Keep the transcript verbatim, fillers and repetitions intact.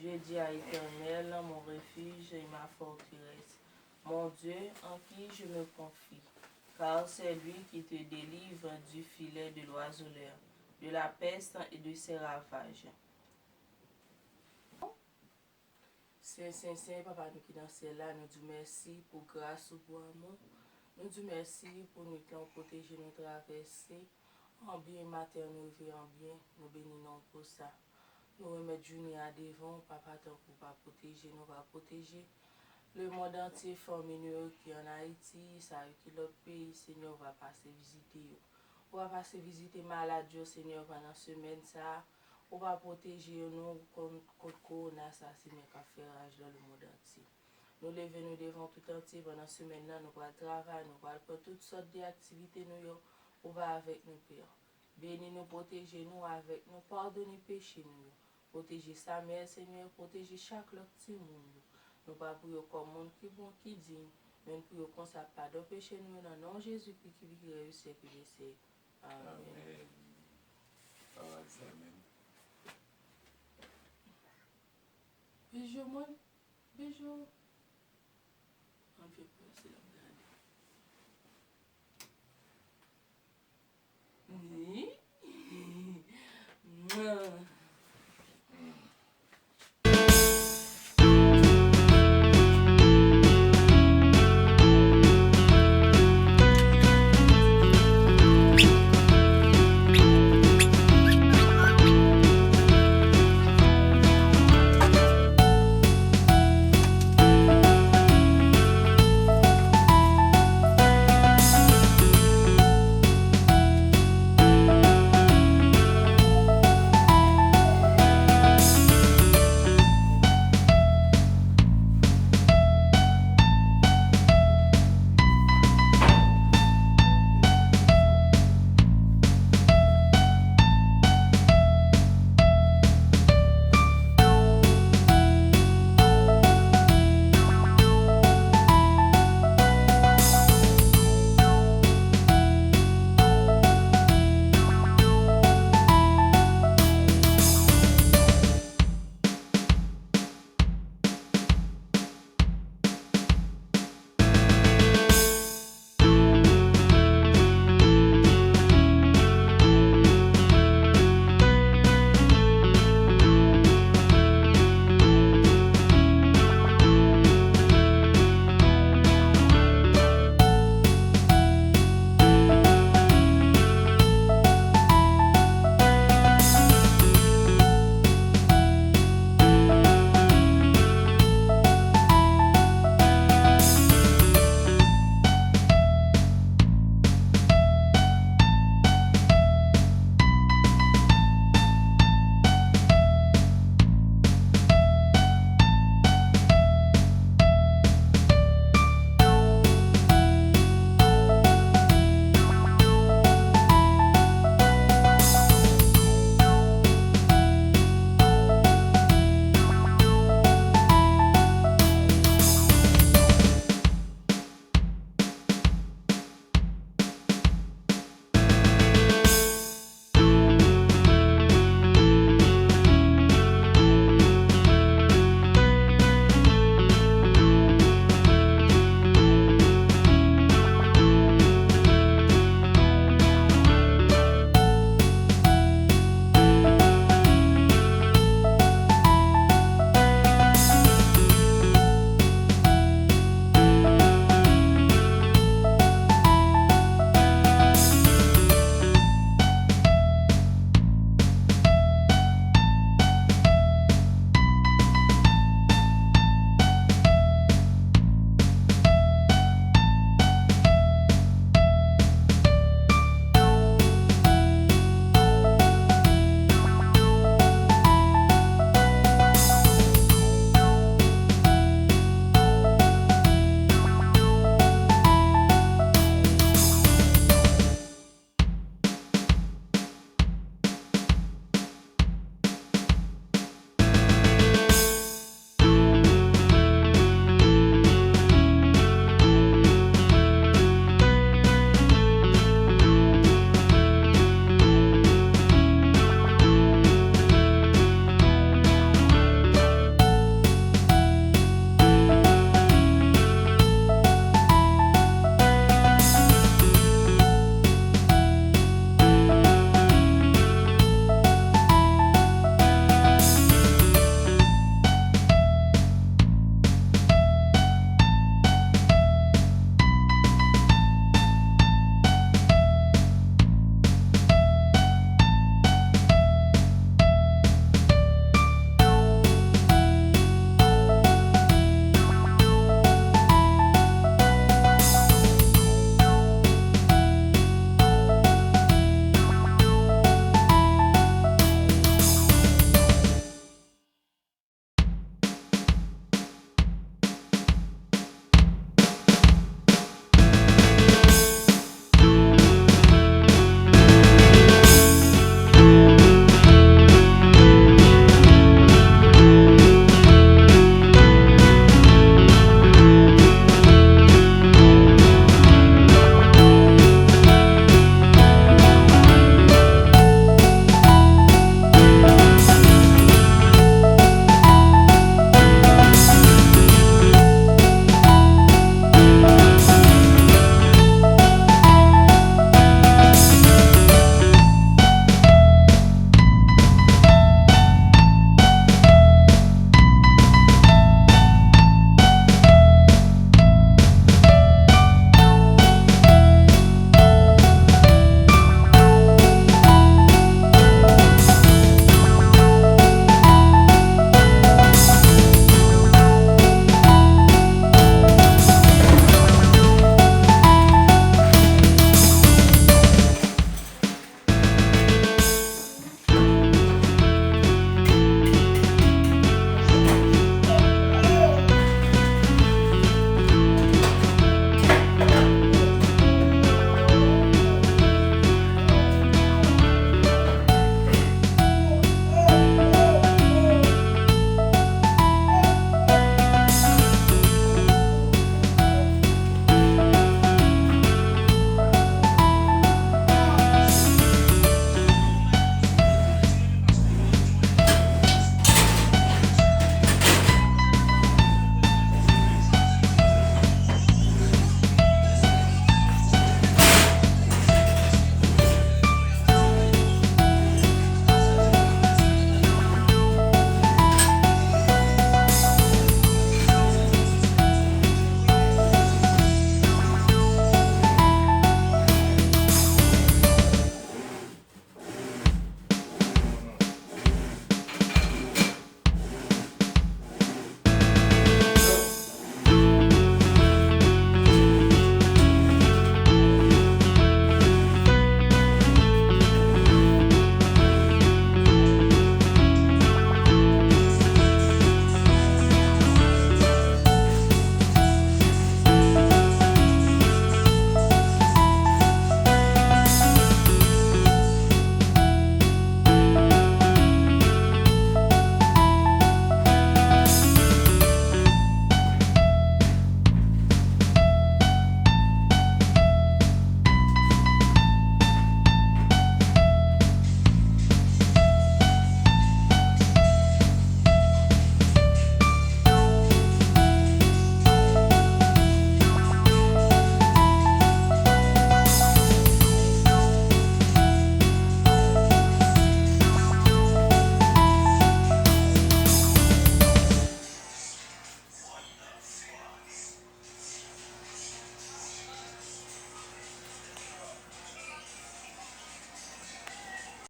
Je dis à l'Éternel, mon refuge et ma forteresse, mon Dieu en qui je me confie, car c'est lui qui te délivre du filet de l'oiseleur, de la peste et de ses ravages. Sen, sen, sen, Papa nou ki nan syèl la, nou di w mèsi pou gras ou, pou amou. Nou di w mèsi pou nwit lan ou pwoteje nou travèse. An byen, maten an nou rive an byen, nou beni non w pou sa. Nou remèt jounen an devan w, Papa, tankou w pa pwoteje nou, w pa pwoteje lemonn antye, fanmi nou yo ki ann Ayiti, sa yo ki lòt peyi, Senyè, w va pase vizite yo. Ou va pase vizite malad yo, Senyè, pandan semèn sa a. Ou va pwoteje yo, nou, kont, kont kowona sa, Senyè, k ap fè raj nan lemonn antye. Nou leve nou devan w tout antye pandan semèn nan, nou pral travay, nou pral pran tout sòt de aktivite nou yo. Ou va avèk nou, Pè. Beni nou, pwoteje nou, avèk nou, padone peche nou yo. Pwoteje Samuel, Senyè, pwoteje chak lòt timoun yo. Nou pa pou yo kòm moun ki bon, ki diy, men pou yo konsa padon peche nou yo nan non Jezikri ki viv, ki rèy syèk e syèk. Amèn. Amèn. Pawòl sa menm. Bijou, mwen, Bijou. Ann fè pwès la.